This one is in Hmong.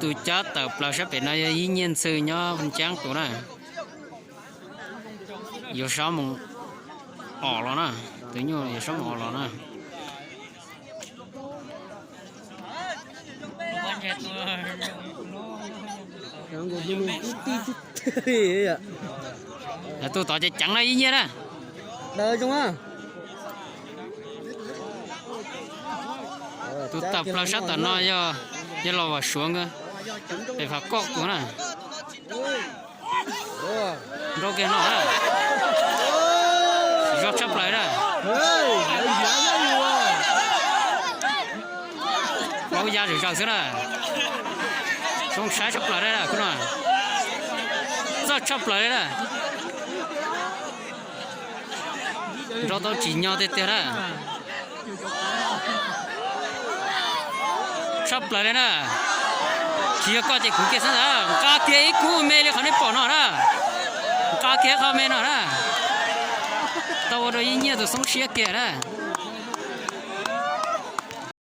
Tus cab tawm plaws sab pem no yog Ib Nyiaj Ntxhw nyob Ncaab Tus na. Yuav sab mus os los na. Tus nyuj yuav sab mus os los na. Tus tod ces ceev na Ib Nyiaj na. Tus tawm plaws sab tom no yog, yog Los Vam Suav nkawd, pem Vam Koj Kuv na. Nrau kiag no na. Zoo tshaj plaws na. Plaub ya zom zaws xwb na. Zoo saib tshaj plaws na khub no. Txawj tshaj plaws li na. Nrau tau tsim nyog tiag tiag na. Tshaj plaws li na. Tsis yog koj ces kuv kiag xwb ntag. Nqa kiag ib khub me li qhov nej pom no na. Nqa kiag qhov me no na. Tau ua rau Ib Nyiaj tus xoob siab kiag na.